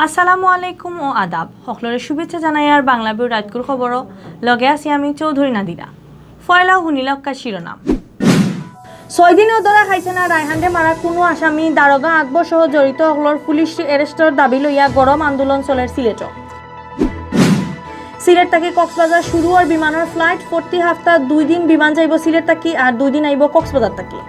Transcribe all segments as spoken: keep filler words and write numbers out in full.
আসসালামু আলাইকুম ও আদাব। হকলরে শুভেচ্ছা জানাইয়ার বাংলা ভিউ রাইতকুর খবরো। লগে আছি আমি চৌধুরী নাদিরা। পয়লা হুনিলাউক্কা শিরোনাম। ছয় দিনও ধরা খাইছে না রায়হানরে মারা কুনু আসামি, দারোগা আকবর সহ জড়িত হকলর পুলিশ অ্যারেস্টর দাবি লইয়া গরম আন্দোলন চলের সিলেটো। সিলেট থাকি কক্সবাজার শুরু অর বিমানর ফ্লাইট, প্রতি হাপ্তা দুই দিন বিমান যাইবো সিলেট থাকি আর দুই দিন আইবো কক্সবাজার থাকি।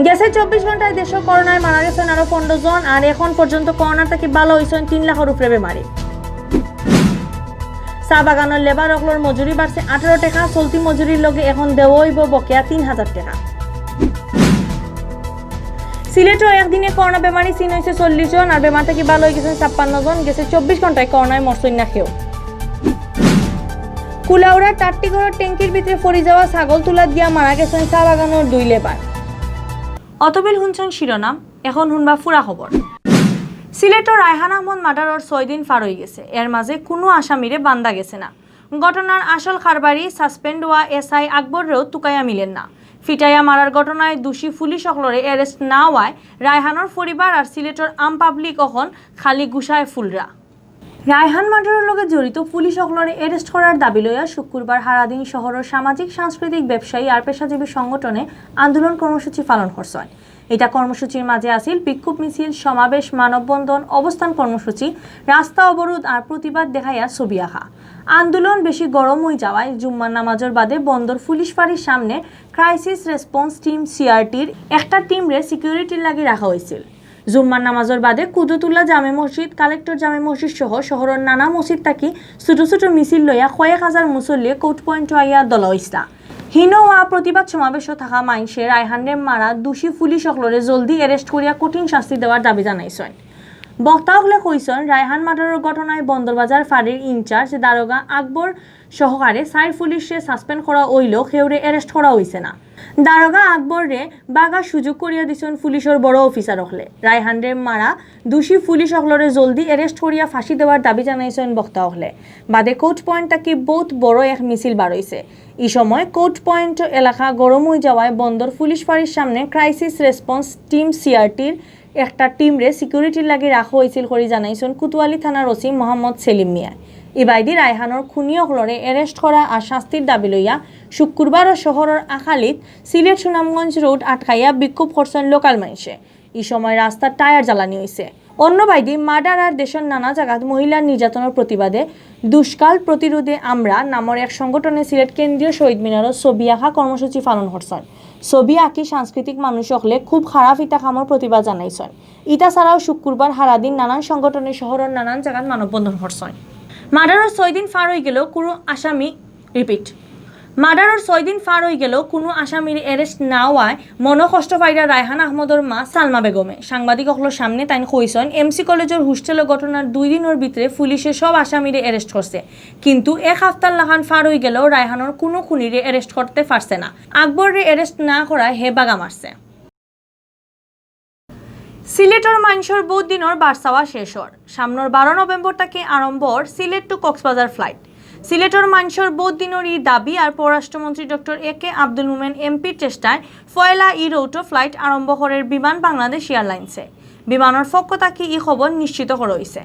গেছে চব্বিশ ঘন্টায় দেশো করোনায় মারা গেছইন আরো পনেরো জন, আর এখন পর্যন্ত করোনা থাকি ভালা অইছইন তিন লাখর উপরে বেমারি। চা বাগানর লেবার অকলর মজুরি বাড়ছে আঠারো টেকা, চলতি মজুরির লগে এখন দেওয়া অইবো বকেয়া তিন হাজার টেকা। সিলেটো একদিনে করোনা বেমারি চিন অইছে চল্লিশ জন, আর বেমার থাকি ভালা অইগেছইন ছাপ্পান্ন জন। গেছে চব্বিশ ঘন্টায় করোনায় মরছইন না কেউ। কুলাউড়ার টাট্টিগড়র ট্যাঙ্কির ভিতরে পড়ি যাওয়া ছাগল তুলাত গিয়া মারা গেছইন চা বাগানর দুই লেবার। অতবিল হুনছইন শিরোনাম, এখন হুনবা পুরা খবর। সিলেটো রায়হান আহমদ মার্ডারর ছয় দিন পার অইগেছে, এর মাঝে কুনু আসামিরে বান্দা গেছে না। ঘটনার আসল কারবারি সাসপেন্ড অওয়া এসআই আকবররেও তুকাইয়া মিলের না। ফিটাইয়া মারার ঘটনায় দোষী পুলিশ অকলরে অ্যারেস্ট না অওয়ায় রায়হানর পরিবার আর সিলেটর আম পাবলিক অখন খালি গুসায় ফুলরা। রায়হান মার্ডারর লগে জড়িত পুলিশ অকলরে অ্যারেস্ট করার দাবি লইয়া শুক্রবার হারাদিন শহরর সামাজিক, সাংস্কৃতিক, ব্যবসায়ী আর পেশাজীবী সংগঠনে আন্দোলন কর্মসূচি পালন করছইন। ইতা কর্মসূচির মাঝে আছিল বিক্ষোভ মিছিল, সমাবেশ, মানববন্ধন, অবস্থান কর্মসূচি, রাস্তা অবরোধ আর প্রতিবাদ দেখাইয়া ছবি আঁকা। আন্দোলন বেশি গরম অই যাওয়ায় জুম্মার নামাজর বাদে বন্দর পুলিশ ফাঁড়ির সামনে ক্রাইসিস রেসপন্স টিম, সিআরটির একটা টিমরে সিকিউরিটির লাগি রাখা অইছিল। জুম্মার নামাজর বাদে কুদরতুল্লাহ জামে মসজিদ, কালেক্টর জামে মসজিদ সহ শহরর নানা মসজিদ থাকি ছোট ছোট মিছিল লইয়া কয়েক হাজার মুসল্লিয়ে কোর্ট পয়েন্টো আইয়া দলা অইছলা। হিনো অওয়া প্রতিবাদ সমাবেশো থাকা মাইনষে রায়হানরে মারা দোষী পুলিশ অকলরে জলদি অ্যারেস্ট করিয়া কঠিন শাস্তি দেওয়ার দাবি জানাইছইন। বক্তা অকলে কইছইন, রায়হান মার্ডারর ঘটনায় বন্দরবাজার ফাঁড়ির ইনচার্জ দারোগা আকবর সহকারে চাইর পুলিশরে সাসপেন্ড করা অইলেও কেউরে অ্যারেস্ট করা অইছে না। দারোগা আকবররে বাগার সুযোগ করিয়া দিছইন পুলিশর বড় অফিসার অকলে। রায়হানরে মারা দোষী পুলিশ অকলরে জলদি অ্যারেস্ট করিয়া ফাঁসি দেওয়ার দাবি জানাইছইন বক্তা অকলে। বাদে কোর্ট পয়েন্ট থাকি বউত বড় এক মিছিল বার অইছে। ই সময় কোর্ট পয়েন্ট এলাকা গরম অই যাওয়ায় বন্দর পুলিশ ফাঁড়ির সামনে ক্রাইসিস রেসপন্স টিম, সিআরটির একটা টিমরে সিকিউরিটির লাগি রাখা অইছিল করি জানাইছইন কোতোয়ালি থানার ওসি মোহাম্মদ সেলিম মিয়া। ইবায়দি রায়হানর খুনি অকলরে অ্যারেস্ট করা আর শাস্তির দাবি লইয়া শুক্রবারও শহরর আখালিত সিলেট সুনামগঞ্জ রোড আটকাইয়া বিক্ষোভ করছইন লোকাল মাইনষে। ই সময় রাস্তার টায়ার জ্বালানি অইছে। অন্য বায়দি মার্ডার আর দেশর নানা জাগাত মহিলার নির্যাতনর প্রতিবাদে দুষ্কাল প্রতিরোধে আমরা নামর এক সংগঠনে সিলেট কেন্দ্রীয় শহীদ মিনারো ছবি আঁকা কর্মসূচি পালন করছইন। ছবি আঁকি সাংস্কৃতিক মানুষ অকলে খুব খারাপ ইতা কামর প্রতিবাদ জানাইছইন। ইতা ছাড়াও শুক্রবার হারাদিন নানান সংগঠনে শহরর নানান জাগাত মানববন্ধন করছইন। মার্ডারর ছয় দিন পার অই গেলেও কুনু আসামি, রিপিট, মার্ডারর ছয় দিন পার অই গেলেও কুনু আসামির অ্যারেস্ট না অওয়ায় মনো কষ্ট পাইরা রায়হান আহমদর মা সালমা বেগমে। সাংবাদিক অকলর সামনে তাইন কইছইন, এমসি কলেজর হোস্টেলো ঘটনার দুই দিনর ভিতরে পুলিশে সব আসামিরে অ্যারেস্ট করছে, কিন্তু এক হাপ্তার লাখান পার অই গেলেও রায়হানর কুনু খুনিরে অ্যারেস্ট করতে পারছে না। আকবররে অ্যারেস্ট না করায় হে বাগা মারছে। সিলেটর মাইনষর বউত দিনর বারচাওয়া শেষ অর। সামনর বারো নভেম্বর থাকি আরম্ভ অর সিলেট টু কক্সবাজার ফ্লাইট। সিলেটর মাইনষর বউত দিনর ই দাবি আর পররাষ্ট্রমন্ত্রী ডক্টর এ কে আব্দুল মোমেন এমপির চেষ্টায় পয়লা ই রুটো ফ্লাইট আরম্ভ করের বিমান বাংলাদেশ এয়ারলাইন্সে। বিমানর পক্ষ থাকি ই খবর নিশ্চিত করা অইছে।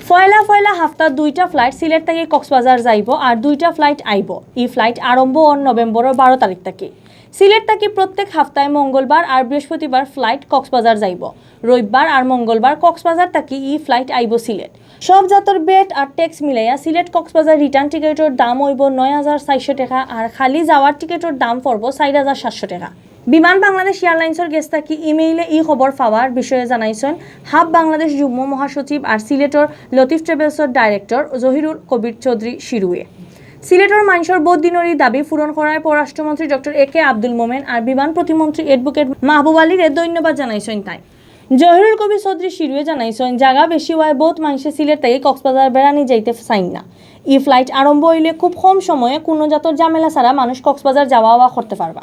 পয়লা পয়লা হাপ্তাত দুইটা ফ্লাইট সিলেট থাকি কক্সবাজার যাইবো আর দুইটা ফ্লাইট আইবো। ই ফ্লাইট আরম্ভ অর নভেম্বরর বারো তারিখ থাকি। সিলেট থাকি প্রত্যেক হাপ্তায় মঙ্গলবার আর বৃহস্পতিবার ফ্লাইট কক্সবাজার যাইবো। রবিবার আর মঙ্গলবার কক্সবাজার থাকি ই ফ্লাইট আইবো সিলেট। সব জাতর ভ্যাট আর ট্যাক্স মিলাইয়া সিলেট কক্সবাজার রিটার্ন টিকেটর দাম অইবো নয় হাজার চাইরশো টেকা আর খালি যাওয়ার টিকেটর দাম পড়বো চাইর হাজার সাতশো টেকা। বিমান বাংলাদেশ এয়ারলাইন্সর গেছ থাকি ইমেইলে ই খবর পাওয়ার বিষয়ে জানাইছইন হাব বাংলাদেশ যুগ্ম মহাসচিব আর সিলেটর লতিফ ট্রাভেলসর ডাইরেক্টর জহিরুল কবির চৌধুরী শিরুয়ে। সিলেটর মাইনষর বউত দিনর ই দাবি পূরণ করায় পররাষ্ট্রমন্ত্রী ডক্টর এ কে আব্দুল মোমেন আর বিমান প্রতিমন্ত্রী অ্যাডভোকেট মাহবুব আলীরে ধন্যবাদ জানাইছইন তাইন। জহিরুল কবির চৌধুরী শিরুয়ে জানাইছইন, জাগা বেশি অওয়ায় বউত মাইনষে সিলেট থাকি কক্সবাজার বেড়ানি যাইতে চাইন না। ই ফ্লাইট আরম্ভ অইলে খুব কম সময়ে কুনু জাতর ঝামেলা ছাড়া মানুষ কক্সবাজার যাওয়া আওয়া করতে পারবা।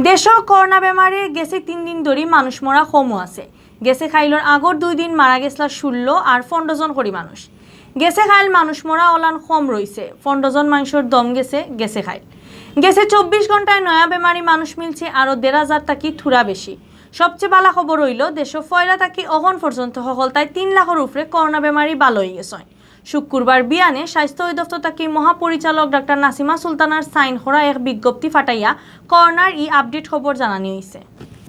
দেশো করোনা বেমারে গেছে তিন দিন ধরি মানুষ মরা কমও আছে। গেছে কাইলর আগর দুই দিন মারা গেছলা ষোলো আর পনেরো জন করি মানুষ। গেছে কাইল মানুষ মরা অলান কম রইছে, পনেরো জন মাইনষর দম গেছে, গেছে কাইল। গেছে চব্বিশ ঘন্টায় নয়া বেমারি মানুষ মিলছে আরো দেড় হাজার থাকি থুড়া বেশি। সবচেয়ে বালা খবর অইলো, দেশো পয়লা থাকি অখন পর্যন্ত হকলতায় তিন লাখর উপরে করোনা বেমারি বালা অইগেছইন। শুক্রবার বিয়ানে স্বাস্থ্য অধিদপ্তর থাকি মহাপরিচালক ডাক্তার নাসিমা সুলতানার সাইন করা এক বিজ্ঞপ্তি ফাটাইয়া করোনার ই আপডেট খবর জানানি অইছে।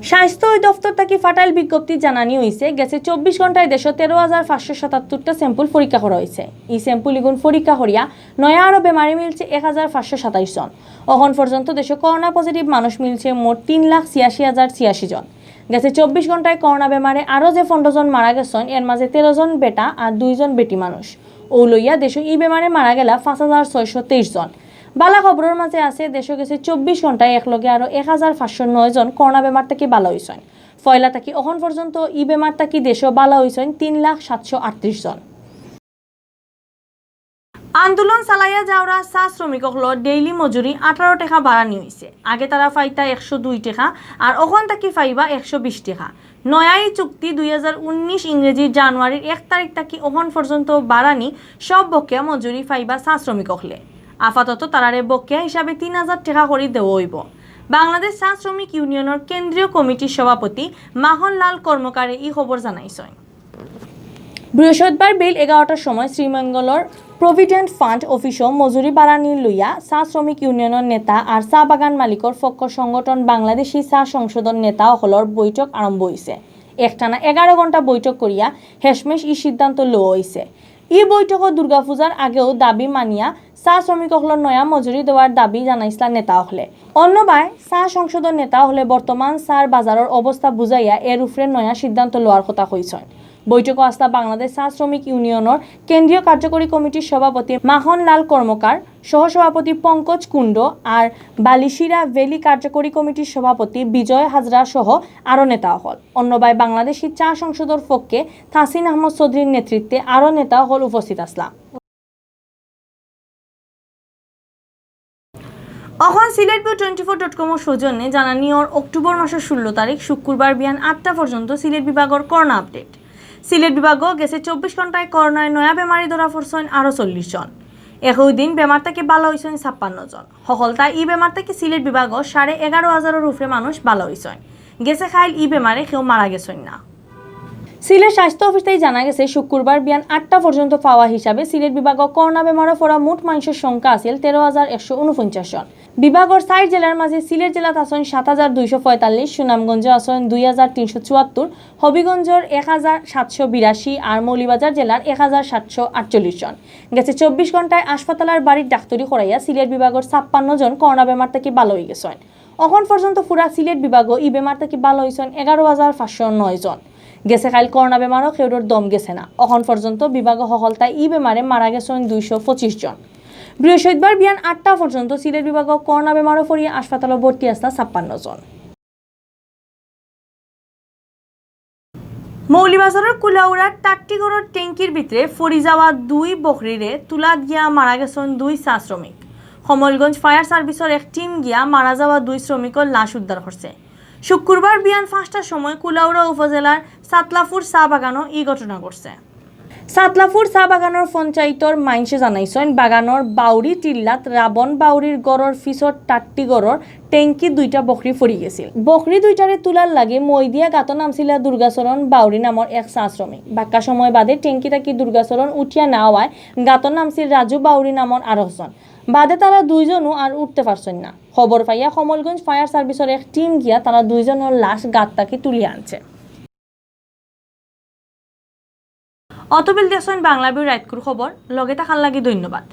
স্বাস্থ্য অধিদপ্তর থাকি ফাটাইল বিজ্ঞপ্তি জানানি অইছে, গেছে চব্বিশ ঘন্টায় দেশো তেরো হাজার পাঁচশো সাতাত্তরটা স্যাম্পল পরীক্ষা করা অইছে। ই স্যাম্পল ইগুন পরীক্ষা করিয়া নয়া আরো বেমারি মিলছে এক হাজার পাঁচশো সাতাইশ জন। অখন পর্যন্ত দেশো করোনা পজিটিভ মানুষ মিলছে মোট তিন লাখ ছিয়াশি হাজার ছিয়াশি জন। গেছে চব্বিশ ঘন্টায় করোনা বেমারে আরো যে পনেরো জন মারা গেছইন, এর মাঝে তেরো জন বেটা আর দুইজন বেটি মানুষ। অউ লইয়া দেশো ই বেমারে মারা গেলা পাঁচ হাজার ছয়শো তেইশ জন। বালা খবরর মাঝে আছে, দেশো গেছে চব্বিশ ঘন্টায় একলগে আরো এক হাজার পাঁচশো নয় জন করোনা বেমার থাকি বালা অইছইন। পয়লা থাকি অখন পর্যন্ত ই বেমার থাকি দেশো বালা অইছইন তিন লাখ সাতশো আটত্রিশ জন। আন্দোলন চালাইয়া যাওরা চা শ্রমিক অকলর ডেইলি মজুরি আঠারো টেকা বাড়ানি অইছে। আগে তারা পাইতা একশো দুই টেকা, আর অখন থাকি পাইবা একশো বিশ টেকা। নয়া ই চুক্তি দুই হাজার উনিশ ইংরেজি জানুয়ারির এক তারিখ থাকি অখন পর্যন্ত বাড়ানি সব বকেয়া মজুরি পাইবা চা শ্রমিক অকলে। আপাতত তারারে বকেয়া হিসাবে তিন হাজার টেকা করি দেওয়া অইবো। বাংলাদেশ চা শ্রমিক ইউনিয়নর কেন্দ্রীয় কমিটির সভাপতি মাখন লাল কর্মকারে ই খবর জানাইছইন। বৃহস্পতিবার বিল এগারোটার সময় শ্রীমঙ্গলর প্রভিডেন্ট ফান্ড অফিসো মজুরি বাড়ানি লইয়া চা শ্রমিক ইউনিয়নর নেতা আর চা বাগান মালিকর পক্ষ সংগঠন বাংলাদেশি চা সংসদর নেতা অকলর বৈঠক আরম্ভ অইছে। একটানা এগারো ঘন্টা বৈঠক করিয়া হেশমেশ ই সিদ্ধান্ত লওয়া অইছে। ই বৈঠকো দুর্গাপূজার আগেও দাবি মানিয়া চা শ্রমিক অকলর নয়া মজুরি দেওয়ার দাবি জানাইছলা নেতা অকলে। অন্যবায় চা সংসদর নেতা অকলে বর্তমান চার বাজারর অবস্থা বুঝাইয়া এর উপরে নয়া সিদ্ধান্ত লওয়ার কথা কইছইন। বৈঠকো আছলা বাংলাদেশ চা শ্রমিক ইউনিয়নর কেন্দ্রীয় কার্যকরী কমিটির সভাপতি মাখন লাল কর্মকার, সহসভাপতি পঙ্কজ কুণ্ড আর বালিশিরা ভ্যালি কার্যকরী কমিটির সভাপতি বিজয় হাজরা সহ আরো নেতা অকল। অন্যবায় বাংলাদেশি চা সংসদর পক্ষে তাসিন আহমদ চৌধুরীর নেতৃত্বে আরো নেতা অকল উপস্থিত আছলা। অখন Sylhet view twenty four dot কমর সৌজন্যে জানানি অর অক্টোবর মাসর ষোলো তারিখ শুক্রবার বিয়ান আটটা পর্যন্ত সিলেট বিভাগর করোনা আপডেট। সিলেট বিভাগো গেছে চব্বিশ ঘন্টায় করোনায় নয়া বেমারি ধরা পড়ছইন আরো চল্লিশ জন। একই দিন বেমার থাকি বালা অইছইন ছাপ্পান্ন জন। হকলতায় ই বেমার থাকি সিলেট বিভাগো সাড়ে এগারো হাজারর উপরে মানুষ বালা অইছইন। গেছে কাইল ই বেমারে কেউ মারা গেছইন না। সিলেট স্বাস্থ্য অফিস থাকি জানা গেছে, শুক্রবার বিয়ান আটটা পর্যন্ত পাওয়া হিসাবে সিলেট বিভাগো করোনা বেমারো পড়া মোট মানষর সংখ্যা আছিল তেরো হাজার একশো ঊনপঞ্চাশ জন। বিভাগর চাইর জেলার মাঝে সিলেট জেলাত আছইন সাত হাজার দুইশো পঁয়তাল্লিশ, সুনামগঞ্জো আছইন দুই হাজার তিনশো চুয়াত্তর, হবিগঞ্জর এক হাজার সাতশো বিরাশি আর মৌলভীবাজার জেলার এক হাজার সাতশো আটচল্লিশ জন। গেছে চব্বিশ ঘন্টায় হাসপাতালর বাড়ির ডাক্তরি করাইয়া সিলেট বিভাগর ছাপ্পান্ন জন করোনা বেমার থাকি বালা অইগেছইন। অখন পর্যন্ত পুরা সিলেট বিভাগো ই বেমার থাকি বালা অইছইন এগারো হাজার পাঁচশো নয় জন। গেছে কাইল করোনা বেমারো কেউরর দম গেছে না। অখন পর্যন্ত বিভাগো হকলতায় ই বেমারে মারা গেছইন দুইশো পঁচিশ জন। বৃহস্পতিবার বিয়ান আটটা পর্যন্ত সিলেট বিভাগো করোনা বেমারো পড়িয়া হাসপাতালো ভর্তি আছলা ছাপ্পান্ন জন। মৌলভীবাজারর কুলাউড়ার টাট্টিগড়র ট্যাঙ্কির ভিতরে পড়ি যাওয়া দুই বকরিরে তুলাত গিয়া মারা গেছইন দুই চা শ্রমিক। কমলগঞ্জ ফায়ার সার্ভিসর এক টিম গিয়া মারা যাওয়া দুই শ্রমিকর লাশ উদ্ধার করছে। শুক্রবার বিয়ান পাঁচটার সময় কুলাউড়া উপজেলার সাতলাপুর চা বাগানো ই ঘটনা ঘটছে। সাতলাপুর চা বাগানর পঞ্চায়েতর মাইনষে জানাইছইন, বাগানর বাউরি টিল্লাত রাবণ বাউরির গরর পিছর টাট্টিগড়র ট্যাঙ্কি দুইটা বকরি পড়ি গেছিল। বকরি দুইটারে তুলার লাগি মই দিয়া গাতো নামছিলা দুর্গাচরণ বাউরি নামর এক চা শ্রমিক। বাক্কা সময় বাদে ট্যাঙ্কি থাকি দুর্গাচরণ উঠিয়া না অওয়ায় গাতো নামছিল রাজু বাউরি নামর আরকজন। বাদে তারা দুইজনও আর উঠতে পারছইন না। খবর পাইয়া কমলগঞ্জ ফায়ার সার্ভিসর এক টিম গিয়া তারা দুইজনর লাশ গাত থাকি তুলিয়া আনছে। অতবিল দেখছইন বাংলা ভিউ রাইতকুর খবর। লগে থাকার লাগি ধন্যবাদ।